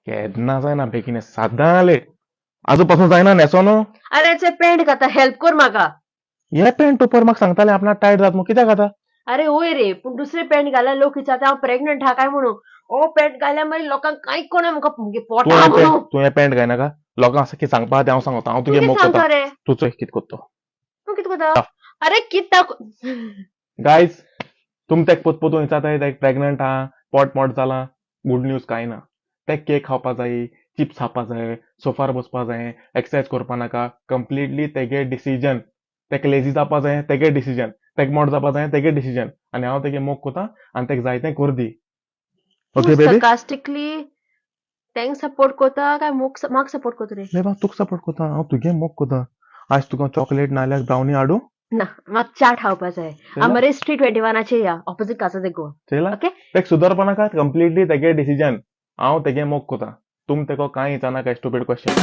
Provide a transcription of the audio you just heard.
केन्ना जायना बेगीन, सदां लेट. आजू पासून जायना न्हेसो न्हू. अरे, ते पॅन्ट घाता, हेल्प कर म्हाका. हे पॅन्ट टोपर म्हाका सांगताले आपणाक टायट जात मग, कित्याक खाता? अरे वय रे, पूण दुसरे पॅन्ट घाल्यार लोक विचारता हांव प्रेग्नंट आहा काय म्हणून. ओ पॅन्ट घाल्यार मागीर लोकांक कांय कोणा म्हाका मुगे तूं पोटा हें म्हणून. पॅन्ट, तूं हें पॅन्ट घायनाका. लोकांक असं कितें सांगपा तें हांव सांगता. हांव तूं तुगे कितें मोग करता. सांगता रे? तूं चोय कितें करता. तूं कितें करता? अरे, कित्याक? गायज, तुम तेक पोत पोतून विचारताय तेक प्रेग्नंट आहा, पोट मोट जालां. गुड न्यूज कांय ना. तेक केक खावपा जाय, चिप्स खावपा जाय, सोफार बसपा जाय, एक्सरसाइज करपा नाका. कंप्लिटली तेगे डिसिजन. तेका लेजी जावपा जाय, तेगे डिसिजन. तेक मोट जावपा जाय, तेगे डिसिजन. आनी हांव तेगे मोग करता आनी तेका जाय तें कर दी. तूं ओके बेबी. सरकास्टिकली तेंक सपोर्ट करता काय मोग म्हाका सपोर्ट करता रे? बेबा, तुका सपोर्ट करता. हांव तुगे मोग करता. आयज तुका चॉकलेट नाल्यार ब्रावनी हाडूं? ना, म्हाका चाट खावपा जाय. आमरे स्ट्रीट 21आचेर या, ऑपोजीट कासा दे गोवा. चेला. ओके. तेक सुदरपा नाका. कंप्लिटली तेगे डिसिजन. हांव तेगे मोग करता. तुम तेका कांय विचारनाका स्टुपीड क्वेश्चन.